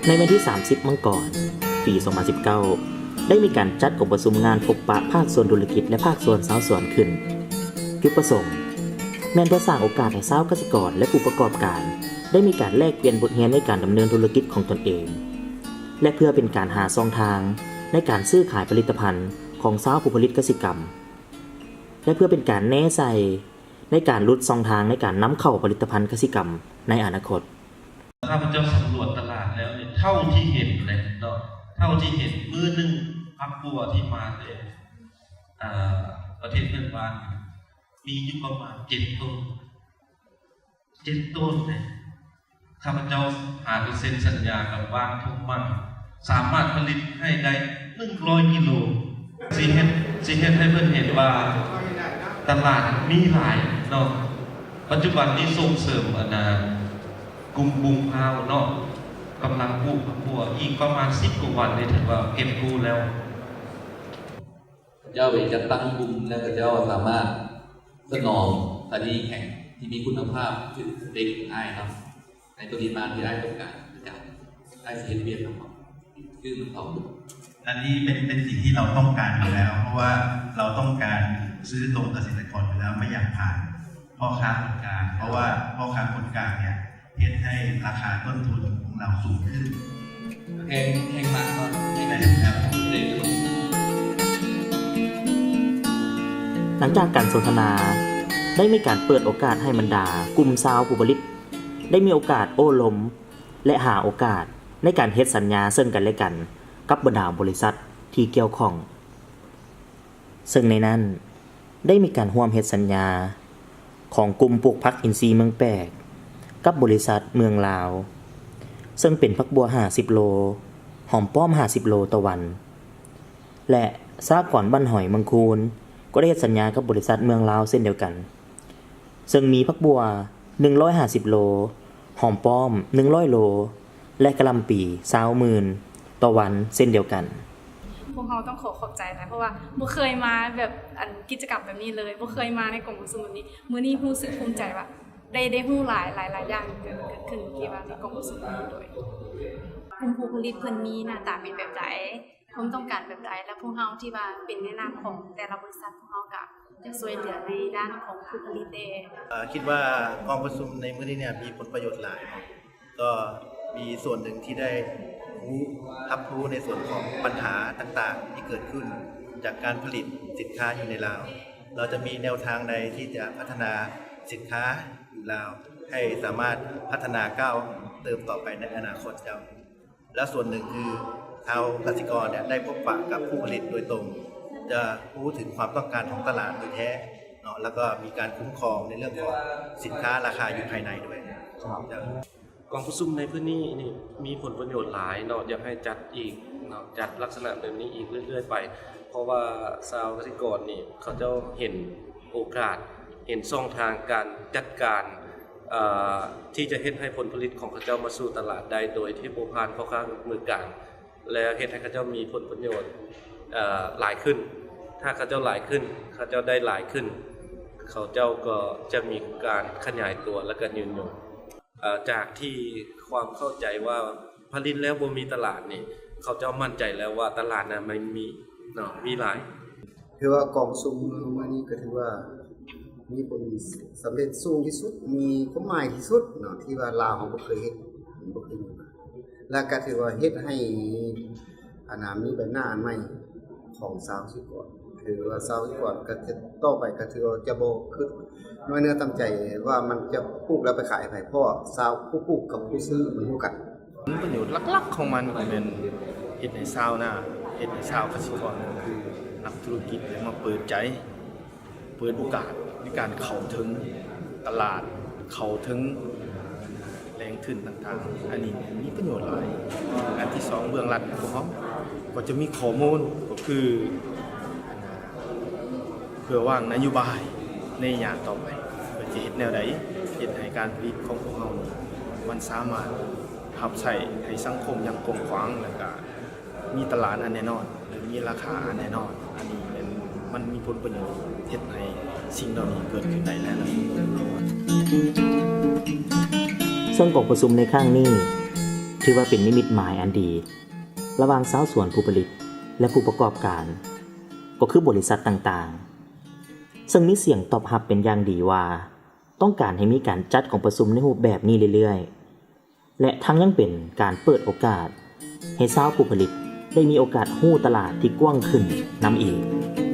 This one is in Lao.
ໃນວັນທີສາມສິບມັງກອນ ປີສອງພັນສິບເກົ້າ ໄດ້ມີການຈັດກອງປະຊຸມງານພົບປະພາກສ່ວນທຸລະກິດ ແລະ ພາກສ່ວນຊາວສວນຂຶ້ນ. ຈຸດປະສົງແມ່ນເພື່ອສ້າງໂອກາດໃຫ້ຊາວກະສິກອນ ແລະ ຜູ້ປະກອບການ ໄດ້ມີການແລກປ່ຽນບົດຮຽນໃນການດຳເນີນທຸລະກິດຂອງຕົນເອງ ແລະ ເພື່ອເປັນການຫາຊ່ອງທາງໃນການຊື້ຂາຍຜະລິດຕະພັນຂອງຊາວຜູ້ຜະລິດກະສິກຳ ແລະ ເພື່ອເປັນການແນໃສ່ໃນການຫຼຸດຊ່ອງທາງໃນການນຳເຂົ້າຜະລິດຕະພັນກະສິກຳໃນອະນາຄົດ. ຂ້າພະເຈົ້າສຳຫຼວດຕະຫຼາດແລ້ວນີ້ ເທົ່າທີ່ເຫັນເລີຍເນາະ ເທົ່າທີ່ເຫັນ ມື້ໜຶ່ງຜັກບົວທີ່ມາແຕ່ ເອີ ປະເທດເພື່ອນບ້ານ ມີຢູ່ປະມານເຈັດໂຕ ເຈັດໂຕເດ້. ຂ້າພະເຈົ້າຫາໄປເຊັນສັນຍາກັບບ້ານທົ່ງໝ້າ ສາມາດຜະລິດໃຫ້ໄດ້ໜຶ່ງຮ້ອຍກິໂລ. ຊິເຮັດ ຊິເຮັດໃຫ້ເພິ່ນເຫັນວ່າຕະຫຼາດມີຫຼາຍເນາະ. ປັດຈຸບັນນີ້ສົ່ງເສີມ ອັນນ່າ ກຸ່ມປຸງພ້າວເນາະ ກຳລັງປູກຜັກບົວ ອີກປະມານສິບກວ່າວັນນີ້ຖືວ່າເກັບກູ້ແລ້ວ. ເຈົ້າໄປຈັດຕັ້ງກຸ່ມ ແລະ ເຂົາເຈົ້າສາມາດສະໜອງສະໜີແຂງທີ່ມີຄຸນນະພາບ ຖືກສະເປັກອ້າຍເນາະ. ໃນຕົວນີ້ມາທີ່ອ້າຍຕ້ອງການ ອາຈານ ອ້າຍຊິເຮັດວຽກນຳເຂົາ ຄືນຳເຂົາ. ອັນນີ້ເປັນ ເປັນສິ່ງທີ່ເຮົາຕ້ອງການຢູ່ແລ້ວ ເພາະວ່າເຮົາຕ້ອງການຊື້ຕົງກະສິກະກອນຢູ່ແລ້ວ ບໍ່ຢາກຜ່ານພໍ່ຄ້າຄົນກາງ ເພາະວ່າພໍ່ຄ້າຄົນກາງເນຍ ເຮັດໃຫ້ລາຄາຕົ້ນທຶນຂອງເຮົາສູງຂຶ້ນ. ແຮງ ແຮງມາກເນາະ ແຮງ ແມ່ນແລ້ວ. ຫຼັງຈາກການສົນທະນາ ໄດ້ມີການເປີດໂອກາດໃຫ້ບັນດາກຸ່ມຊາວຜູ້ຜະລິດ ໄດ້ມີໂອກາດໂອ້ລົມ ແລະ ຫາໂອກາດໃນການເຮັດສັນຍາເຊິ່ງກັນແລະກັນກັບບັນດາບໍລິສັດທີ່ກ່ຽວຂ້ອງ. ເຊິ່ງໃນນັ້ນໄດ້ມີການຮ່ວມເຮັດສັນຍາຂອງກຸ່ມປູກຜັກອິນຊີເມືອງແປກ ກັບບໍລິສັດເມືອງລາວ ເຊິ່ງເປັນຜັກບົວຫ້າສິບໂລ, ຫອມປ້ອມຫ້າສິບໂລຕໍ່ວັນ ແລະ ສະຫະກອນບ້ານຫອຍເມືອງຄູນ ກໍໄດ້ເຮັດສັນຍາກັບບໍລິສັດເມືອງລາວເຊັ່ນດຽວກັນ ເຊິ່ງມີຜັກບົວໜຶ່ງຮ້ອຍຫ້າສິບໂລ, ຫອມປ້ອມໜຶ່ງຮ້ອຍໂລ ແລະ ກະຫຼ່ຳປີຊາວໝື່ນຕໍ່ວັນເຊັ່ນດຽວກັນ. ພວກເຮົາຕ້ອງຂໍຂອບໃຈຫຼາຍ ເພາະວ່າບໍ່ເຄີຍມາແບບ ອັນ ກິດຈະກຳແບບນີ້ເລີຍ, ບໍ່ເຄີຍມາໃນກອງປະຊຸມແບບນີ້. ມື້ນີ້ຮູ້ສຶກພູມໃຈວ່າໄດ້ ໄດ້ຮູ້ຫຼາຍ ຫຼາຍ ຫຼາຍຢ່າງເກີດ ເກີດຂຶ້ນທີ່ວ່າໃນກອງປະຊຸມນີ້. ໂດຍ ກຸ່ມຜູ້ຜະລິດເພິ່ນມີໜ້າຕາເປັນແບບໃດ? ຄວາມຕ້ອງການແບບໃດ ແລະ ພວກເຮົາທີ່ວ່າເປັນໃນນາມຂອງແຕ່ລະບໍລິສັດ ພວກເຮົາກະຈະຊ່ວຍເຫຼືອໃນດ້ານຂອງຜູ້ຜະລິດແດ່. ເອີ ຄິດວ່າກອງປະຊຸມໃນມື້ນີ້ເນຍ ມີຜົນປະໂຫຍດຫຼາຍເນາະ ກໍມີສ່ວນໜຶ່ງທີ່ໄດ້ຮູ້ ຮັບຮູ້ໃນສ່ວນຂອງບັນຫາຕ່າງໆທີ່ເກີດຂຶ້ນຈາກການຜະລິດສິນຄ້າຢູ່ໃນລາວ. ເຮົາຈະມີແນວທາງໃດທີ່ຈະພັດທະນາສິນຄ້າຢູ່ລາວ ໃຫ້ສາມາດພັດທະນາກ້າວເຕີບຕໍ່ໄປໃນອະນາຄົດເຈົ້າ. ແລະ ສ່ວນໜຶ່ງຄືຊາວກະສິກອນເນຍ ໄດ້ພົບປະກັບຜູ້ຜະລິດໂດຍຕົງ ຈະຮູ້ເຖິງຄວາມຕ້ອງການຂອງຕະຫຼາດໂດຍແທ້ເນາະ ແລ້ວກໍມີການຄຸ້ມຄອງໃນເລື່ອງຂອງສິນຄ້າລາຄາຢູ່ພາຍໃນດ້ວຍ. ເຈົ້າ. ກອງປະຊຸມໃນມື້ນີ້ນີ້ມີຜົນປະໂຫຍດຫຼາຍເນາະ, ຢາກໃຫ້ຈັດອີກເນາະ, ຈັດລັກສະນະແບບນີ້ອີກເລື້ອຍໆໄປ ເພາະວ່າຊາວກະສິກອນນີ້ ເຂົາເຈົ້າເຫັນໂອກາດ ເຫັນຊ່ອງທາງການຈັດການ ເອີ ທີ່ຈະເຮັດໃຫ້ຜົນຜະລິດຂອງເຂົາເຈົ້າມາສູ່ຕະຫຼາດໄດ້ ໂດຍທີ່ບໍ່ຜ່ານພໍ່ຄ້າມືກາງ ແລະ ເຮັດໃຫ້ເຂົາເຈົ້າມີຜົນປະໂຫຍດ ເອີ ຫຼາຍຂຶ້ນ. ຖ້າເຂົາເຈົ້າຫຼາຍຂຶ້ນ ເຂົາເຈົ້າໄດ້ຫຼາຍຂຶ້ນ ເຂົາເຈົ້າກໍຈະມີການຂະຫຍາຍຕົວ ແລະ ກະຍືນຍົງ. ເອີ ຈາກທີ່ຄວາມເຂົ້າໃຈວ່າຜະລິດແລ້ວບໍ່ມີຕະຫຼາດນີ້ ເຂົາເຈົ້າໝັ້ນໃຈແລ້ວວ່າຕະຫຼາດນັ້ນມັນມີເນາະ ມີຫຼາຍ. ຖືວ່າກອງປະຊຸມມື້ນີ້ກໍຖືວ່າມີຜົນສຳເລັດສູງທີ່ສຸດ ມີຄວາມໝາຍທີ່ສຸດເນາະ ທີ່ວ່າລາວເຮົາບໍ່ເຄີຍເຮັດ ບໍ່ເຄີຍມີມາ ແລ້ວກໍຖືວ່າເຮັດໃຫ້ ອັນນ່າ ມີໃບໜ້າອັນໃໝ່ຂອງຊາວກະສິກອນ. ຖືວ່າຊາວກະສິກອນກໍຈະ ຕໍ່ໄປກໍຖືວ່າຈະບໍ່ຄິດນ້ອຍເນື້ອຕ່ຳໃຈວ່າມັນຈະປູກແລ້ວໄປຂາຍໃຫ້ໃຜ ເພາະວ່າຊາວ ຜູ້ປູກກັບຜູ້ຊື້ມັນຮູ້ກັນ. ຜົນປະໂຫຍດຫຼັກໆຂອງມັນກໍແມ່ນເຮັດໃຫ້ຊາວນາ ເຮັດໃຫ້ຊາວກະສິກອນ ກໍຄືນັກທຸລະກິດ ໄດ້ມາເປີດໃຈ ເປີດໂອກາດໃນການເຂົ້າເຖິງຕະຫຼາດ ເຂົ້າເຖິງແຫຼ່ງທຶນຕ່າງໆ ອັນນີ້ມີປະໂຫຍດຫຼາຍ. ອັນທີສອງ ເບື້ອງລັດຂອງເຮົາກໍຈະມີຂໍ້ມູນ ກໍຄື ເພື່ອວາງນະໂຍບາຍໃນໄລຍະຕໍ່ໄປ ວ່າຈະເຮັດແນວໃດເຮັດໃຫ້ການຜະລິດຂອງພວກເຮົານີ້ ມັນສາມາດຮັບໃຊ້ໃຫ້ສັງຄົມຢ່າງກວ້າງຂວາງ ແລ້ວກະມີຕະຫຼາດອັນແນ່ນອນ ແລະ ມີລາຄາອັນແນ່ນອນ. ອັນນີ້ແມ່ນມັນມີຜົນປະໂຫຍດເຮັດໃຫ້ສິ່ງເຫຼົ່ານີ້ເກີດຂຶ້ນໄດ້ໃນອະນາຄົດ. ເຊິ່ງກອງປະຊຸມໃນຄັ້ງນີ້ ຖືວ່າເປັນນິມິດໝາຍອັນດີ ລະຫວ່າງຊາວສວນຜູ້ຜະລິດ ແລະ ຜູ້ປະກອບການ ກໍຄືບໍລິສັດຕ່າງໆ ເຊິ່ງມີສຽງຕອບຮັບເປັນຢ່າງດີວ່າ ຕ້ອງການໃຫ້ມີການຈັດກອງປະຊຸມໃນຮູບແບບນີ້ເລື້ອຍໆ ແລະ ທັງຍັງເປັນການເປີດໂອກາດ ໃຫ້ຊາວຜູ້ຜະລິດໄດ້ມີໂອກາດຮູ້ຕະຫຼາດທີ່ກວ້າງຂຶ້ນນຳອີກ.